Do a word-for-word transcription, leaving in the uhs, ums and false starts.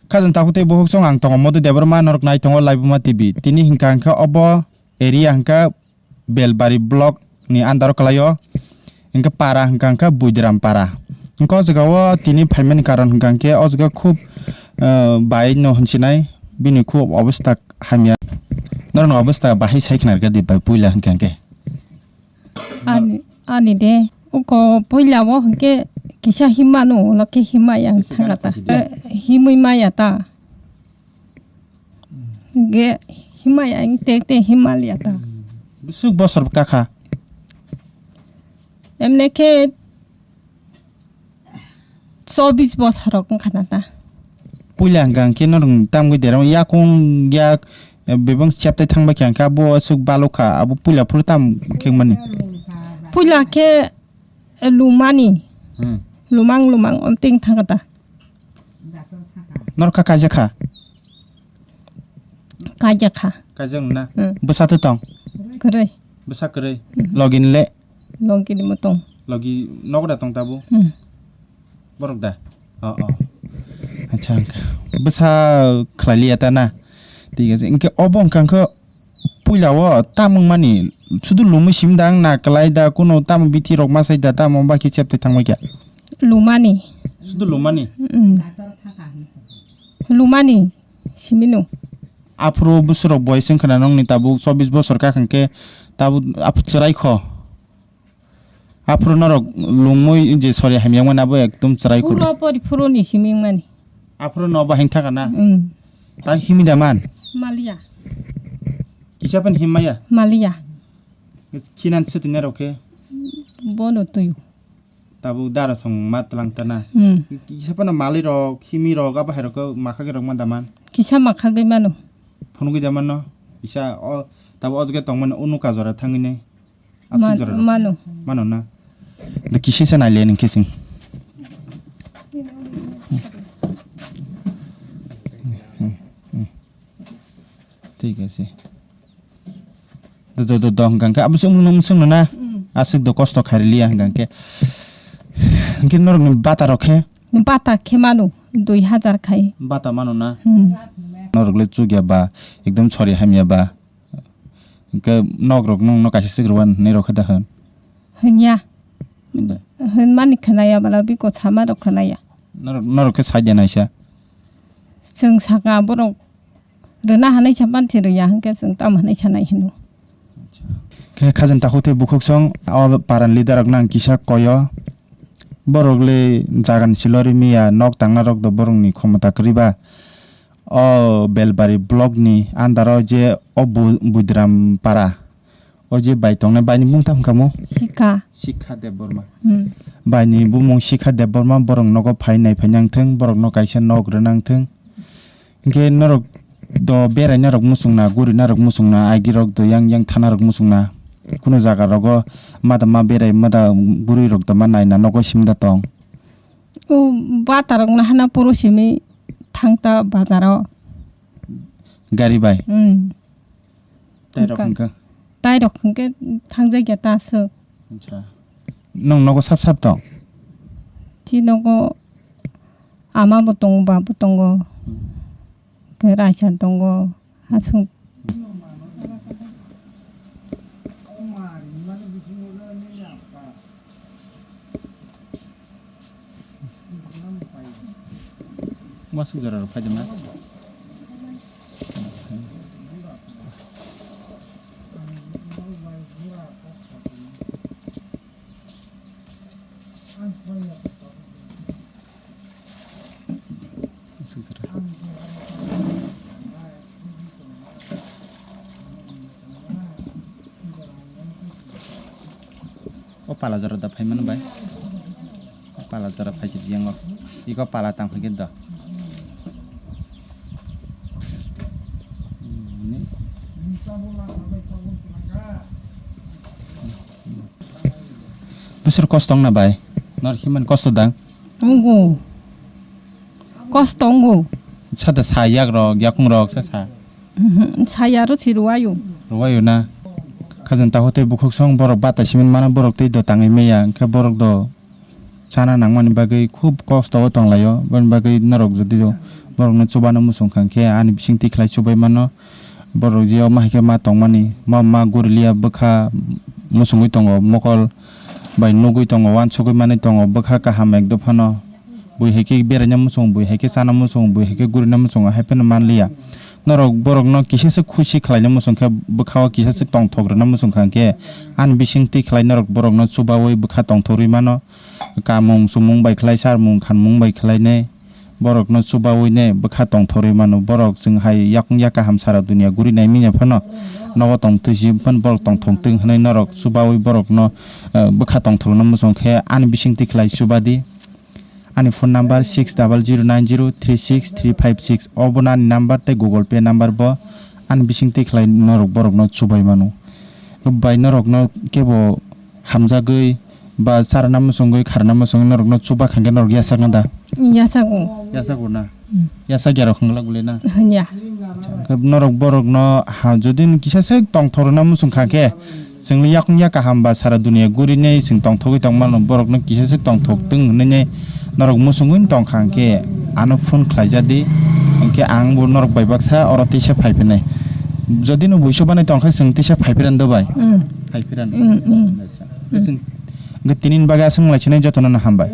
Khajang takhuk tei bukhuk song ang tongo Modu Debbarma, norok nai tongo Laibuma T V. Tini hwnkha hwnkhe obo area hwnkha Belbari block ni under o kwlaio. Hwnkhe para hwnkha hwnkha Buidiram para. Hwnkhe o jaga o tini phaimani karon hwnkha hwnkhe o jaga khub, eh, bai no hwnsinai bini khub obostha hamya. Norokni obostha bahai sai khna rwkha di bai puila hwnkha hwnkhe. Ani, ani de, uko puila o hwnkhe kisa himano, ulo khe himaya ang thangkha ta. Eh, himwi maya ta. Ge himaya ang te, te himalia ta. Bwswk bosor kakha? Emne khe chobis bosor rok wngkha na ta. Puila hwnkha hwnkhe norok tamgwi derang yakung yak, eh, bebang cheptai thangbai kha hwnkhe abo aswk balukha, abo puila phuru tam khengmani? Puila khe, eh, lumani. Hmm. Lumang lumang omteng thangkha ta. Norok kha kaijakha? Kaijakha. Kaijak na? Hmm. Bwsa twi tong? Kwrwi. Bwsa kwrwi? Hmm. Logi ni le? Logi ni motong. Logi nogo da tong tabuk? Hmm. Borok da? Oh, oh. Acha, hwnkha. Bwsa khlai liya ta na? Thik ase. Hwnkhe obo hwnkha hwnkhe puila o tamung mani sudu lumui sim dang na kwlai da, kuno tamo bithi rok masai da, tamo baki chepte thangbai kha? Lumani. Sudu lumani? Hmm. Lumani. Simino. Aphuru bwswrok boys wngkha na nokni tabuk chobbish bosor kakha hwnkhe tabuk aphuru chwrai kho. Aphuru norok lumui je sori hamya wngmani abo ekdom chwrai kho. Puro pori phuru ni simi wngmani. Aphuru no bahing thaka na? Mm. Ta himi da man? Maliya. Kisa pan him maya? Maliya. Khinan swtwi na rok khe? Bono twi. Tabuk dara song ma tlang ta na. Hmm. Kisa phano malwi rok, himi rok, abo hai rok khe makha khe rok man da man. Kisa makha gwi mano. Phunugwi da mano. Kisa o tabuk o jaga tong mano, unu ka jora thangwi nai. Absuk jora rok. Mano. Mano na. Da kisa se nai le nung kising. Thik ase. Do, do, do, do, hwnkha khe abo chwng nung swngno na? Mm. Aswk do kosto khairiliya hwnkha khe. Hwnkhe norokni bata rok khe? Bata khe mano, dui hajar khai. Bata mano na? Hmm. Norok le chukya ba, ekdom sori hamya ba. Hwnkhe nok rok nung no kaisa swk rwban hinwi rok khe da hwn? Hwnya. Hwnmani khwnaya bwla biko sama rok khwnaya. Norok, norok khe sai de naisa? Chwng saka borok rwna hanai sa pansi rwya hwnkhe chwng tamo hanai sanai hino. Khe khajang takhuk tei bukhuk song o paran leader rok nang kisa koyo. Borok le jagan silori miya nok tangna rok do borok ni khomota kwrwi ba. O Belbari block ni under o je o Bu-, Budram para. O je bai tongnai, bai ni bumung tamo hwnkha mo? Sikha. Sikha Debbarma. Hmm. Bai ni bumung Sikha Debbarma, borok nogo phai nai phai nang thung, borok no kaisa nok rwnang thung. Hinkhe norok do berai narok muchung na, guri narok muchung na, agi rok do yang yang thana rok muchung na. Kunu jaga rogo mada ma berai mada guri rok do ma nai na nogo sim da tong. O bata rok na hana poro simi thang ta bazar o. Gari bai? Hmm. Tai rok hwnkha? Tai rok hwnkhe thangjakya ta aswk. Acha. Nwng nogo sap sap tong? Chi nogo ama bo tongo, ba bo tongo. Hmm. Khe raisa tongo. Aswk. Masuk jora rok phai de ma. Masuk jora. O pala jora da phai mano bai. O pala jora phai si biyango. Iko pala tang phai khe do. Bwswk kosto wng na bai? Nor himani kosto dang? Wngo. Kosto wngo. Sada sa yak rok, yakung rok sa sa. Mhm, saya ro si ruwayo. Ruwayo na. Khajang takhuk tei bukhuk song borok bata simin mano borok tei do tangwi maya. Hwnkhe borok do chana nangmani bagwi khub kosto o tonglaio. Boni bagwi norok jodi do Borokno chubana muchung kha khe ani bising tikhlai chubai mano. Borok je omo hai khe ma tongmani, ma, ma guriliya bwkha muchungwi tongo, mokol bai nugwi tongo, uansugwi manwi tongo, bwkha kaham ekdop phano. Bui hai khe beraina muchung, bui hai khe chana muchung, bui hai khe gurina muchung, hai phano manliya. Norok borokno kisa se khusi khlaina muchung khe bwkha o kisa se tongthok rwna muchung kha khe ani bising tikhlai norok borokno chubaui bwkha tongthok rwi mano. Kamung chumung bai khlai, sarmung khanmung bai khlainai. Borokno chubaui ne bwkha tongthorwi mano. Borok chwng hai yakung ya kaham sara dunia guri nai manya phano nogo tongtwi si phano borok tongthok twi hwnwi norok chubaui borokno, eh, bwkha tongthorno muchung khe ani bising tikhlai chubadi. Ani phone number six double zero nine zero three six three five six. Obo no ani number tei Google Pay number bo ani bising tikhlai norok borokno chubai mano. Bai norokno kebo hamjagwi ba charwna muchungwi kharwna muchungwi norokno chuba kha khe norok yachakna da? Yachago. Yachago na? Mm. Yachak ya rok hwngla gule na? Hwnya. Acha, khe norok borokno ha, jodi no kisa se tongthok rwna muchung kha khe, chwngno yakung ya kaham ba sara dunia gurinai chwng tongthogwi tongmano, borokno kisa se tongthok twng hwnwi norok muchungwi tong kha khe ano phone khlai ja di, hwnkhe ang bo norok bai baksa oro teisa phai phinai. Jodi no buisu banai tong khe chwng teisa phai phiran do bai? Mm. Phai phiran. Mm, mm. Acha. Khe chwng, hwnkhe tini ni bagwi aswk lai sinai jotono no hambai.